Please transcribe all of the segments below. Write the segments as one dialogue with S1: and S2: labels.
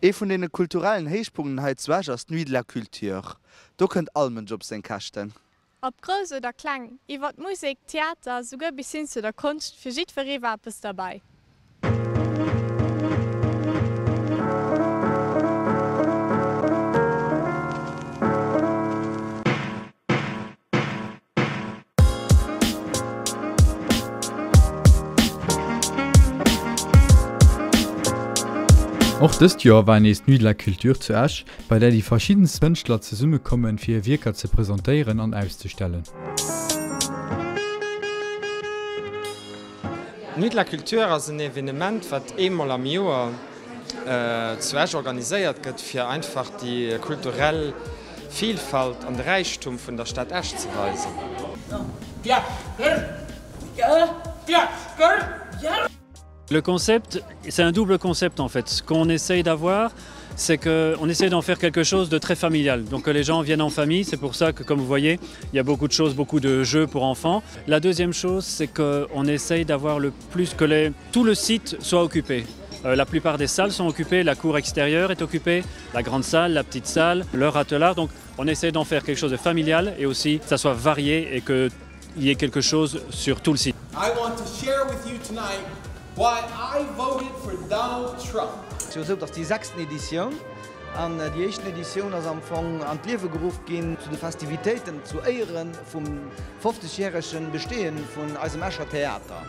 S1: Ee vun deene kulturellen Héichpunkten hei zu Esch ass d'Nuit de la Culture. Do kënnt all Mënsch op seng Käschten.
S2: Ob grouss oder kleng, iwwert Musek, Theater, souguer bis hin zu der Konscht, fir jiddweree war eppes derbäi.
S3: Och dëst Joer war nees d'Nuit de la Culture zu Esch, bei där déi verschiddenst Kënschtler zesummekommen, fir hir Wierker ze presentéieren an auszestellen.
S4: D'Nuit de la Culture ass en Evenement, wat eemol am Joer zu Esch organiséiert gëtt, fir einfach déi kulturell Vielfalt an de Räichtum vun der Stad Esch ze weisen.
S5: Le concept, c'est un double concept en fait. Ce qu'on essaye d'avoir, c'est qu'on essaie d'en faire quelque chose de très familial. Donc que les gens viennent en famille, c'est pour ça que comme vous voyez, il y a beaucoup de choses, beaucoup de jeux pour enfants. La deuxième chose, c'est qu'on essaye d'avoir le plus que les, tout le site soit occupé. Euh, la plupart des salles sont occupées, la cour extérieure est occupée, la grande salle, la petite salle, le ratelard. Donc on essaie d'en faire quelque chose de familial et aussi que ça soit varié et qu'il y ait quelque chose sur tout le site.
S6: I want to share with you tonight why I voted for Donald Trump.
S1: Et ass esou, dass déi sechsten Editioun, an déi éischten Editioun ass am Fong an d'Liewe geruff ginn zu de Festivitéiten zu Éiere vum 50 järege Besteeë vun eisem Escher Theater.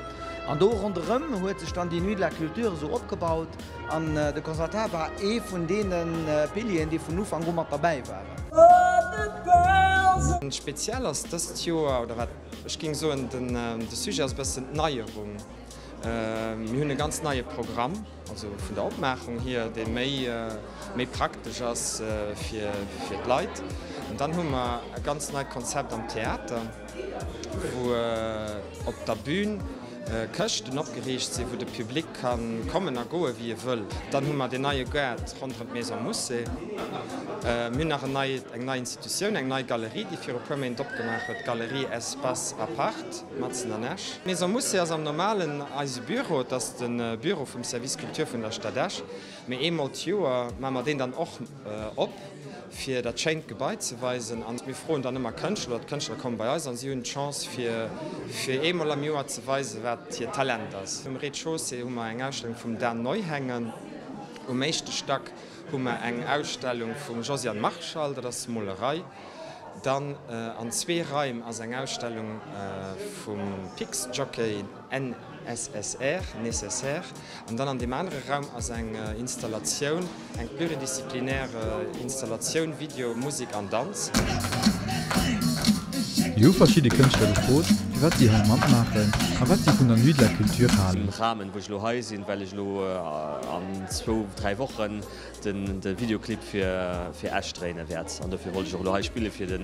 S1: An do ronderëm huet sech dann déi Nuit de la Culture esou opgebaut an de Conservatoire war ee vun deene Pilieren, déi vun Ufank u mat derbäi waren.
S4: Speziell ass dëst Joer, oder wat ech géing soen, de Sujet ass e bëssen d'Neierung. Mir hunn e ganz neie Programm, also vun der Opmaachung hier, dee méi, méi praktesch ass fir d'Leit. An dann hu mer e ganz neit Konzept am Theater. wou op der Bühn Këschten opgeriicht sinn, wou de Public ka kommen a goen, wéi e wëll. Dann hu mer deen neie Gaart ronderëm d'Maison Mousset. Mir hunn nach en nei, eng nei Institutioun, eng nei Galerie, déi viru puer Méint opgemaach huet, d'Galerie Espace Apart matzen an Esch. D'Maison Mousset ass am Normalen eise Büro, et ass de Büro vum Service Culture vun der Stad Esch. Mee eemol d'Joer maache mer deen dann och op, fir dat schéint Gebai ze weisen. An mir froen dann ëmmer Kënschtler, oder d'Kënschtler komme bei eis an si hunn d'Chance fir fir eemol am Joer ze weisen, wat hiert Talent ass. Um Rez-de-chaussée hu mer eng Ausstellung vum Dan Neuhängen. Um éischte Stack hu mer eng Ausstellung vum Josiane Marschall, dat ass Molerei. Dann an zwee Raim ass eng Ausstellung vum Pix-Jockey. NSSR, nécessaire, an dann an deem anere Raum ass eng Installatioun, eng pluridisziplinaire Installatioun, Video, Musek an Danz.
S3: Mir hu verschidde Kënschtler gefrot, firwat si hei matmaachen a wat si vun der Nuit de la Culture halen.
S7: Rahmen, wou ech elo hei sinn, well ech elo an zwou, dräi Wochen de Videoclip fir Esch dréine wäert. An dofir wollt ech och elo hei spille fir de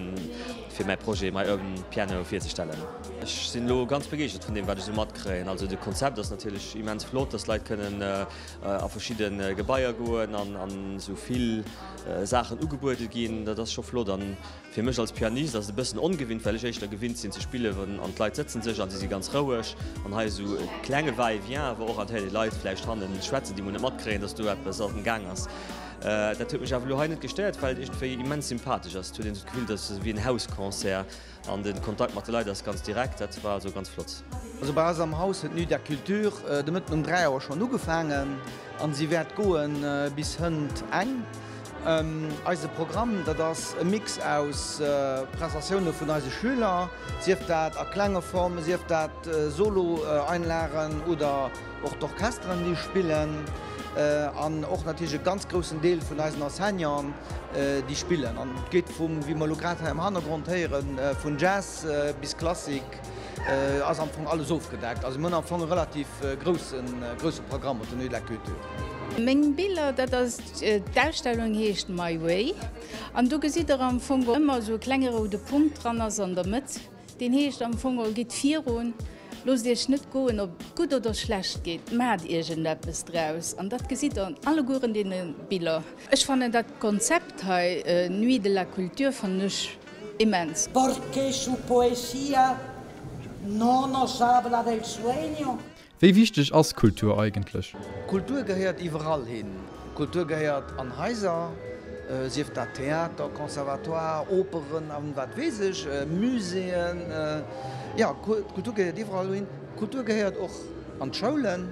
S7: fir mäi Projet My Urban Piano virzestellen. Ech sinn elo ganz begeeschtert vun deem wat ech esou matkréien. Also de Konzept ass natierlech immens flott, dass d'Leit kënnen a verschidde Gebaier goen an an esou vill Saachen ugebuede ginn. Dat ass scho flott. An fir mech als Pianist ass et e bëssen ongewinnt, well ech éischter gewinnt sinn ze spillen an d'Leit sëtzen sech an si si ganz roueg. An hei esou e klenge Va-et-vient awer och an d'héiert ee Leit vläicht hannen schwätzen, déi mol net matkréien, dass do eppes am Gaang ass. Dat huet mech awer elo hei net gestéiert, well et iergendwéi immens sympathesch ass. Et huet een esou d'Gefill, et ass ewéi en Hausconcert an de Kontakt mat de Leit ass ganz direkt. Dat war also ganz flott.
S1: Also bei eis am Haus huet d'Nuit der Culture de Mëtten um 3 Auer schonn ugefaangen an si wäert goe bis hënt eng. Eise Programm, dat ass e Mix aus Prestatioune vun eise Schüler, sief dat a klenge Forme, sief dat Solo-Einlagen oder Och d'Orchesteren, déi spillen, an och natierlech e ganz groussen Deel vun eisen Enseignanten, déi spillen. An et geet vum, wéi mer elo grad hei am Hannergrond héieren, vun Jazz bis Klassik ass am Fong alles ofgedeckt. Also mir hunn am Fong e relativ grousse, grousse Programm op der Nuit de la Culture.
S8: Meng Biller, dat ass, d'Ausstellung heescht My Way an do gesitt der am Fong ëmmer esou e klenge roude Punkt dran ass an der Mëtt. Deen heescht am Fong, Gitt virun, loosst Iech net goen, ob et gutt oder schlecht geet, maacht iergendeppes draus. An dat gesitt Der an allegueren deene Biller. Ech fannen dat Konzept hei, Nuit de la Culture, fannen ech immens.
S9: Porque su poesía no nos habla del sueño?
S3: Wéi wichteg ass Kultur eigentlech?
S1: Kultur gehéiert iwwerall hin. Kultur gehéiert an Haiser, sief dat Theater, Conservatoire, Operen an wat weess ech, Muséeën. Jo, Kultur gehéiert iwwerall dohin. Kultur gehéiert och an d'Schoulen,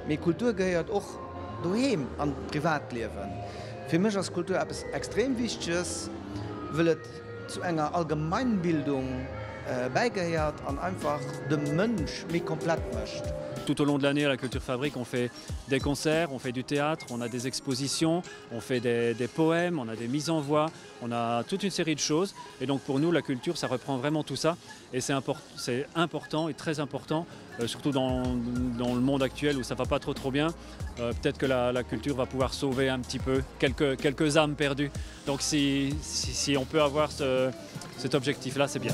S1: mee Kultur gehéiert och doheem an d'Privatliewen. Fir mech ass Kultur eppes extrem Wichteges, wëll et zu enger Allgemeinbildung bäigehéiert an einfach de Mënsch méi komplett mécht.
S5: Tout au long de l'année à la Kulturfabrik on fait des concerts, on fait du théâtre, on a des expositions, on fait des, des poèmes, on a des mises en voix, on a toute une série de choses et donc pour nous la culture ça reprend vraiment tout ça et c'est import, important et très important euh, surtout dans, dans le monde actuel où ça va pas trop trop bien euh, peut-être que la, la culture va pouvoir sauver un petit peu quelques, quelques âmes perdues donc si, si, si on peut avoir ce, cet objectif là c'est bien.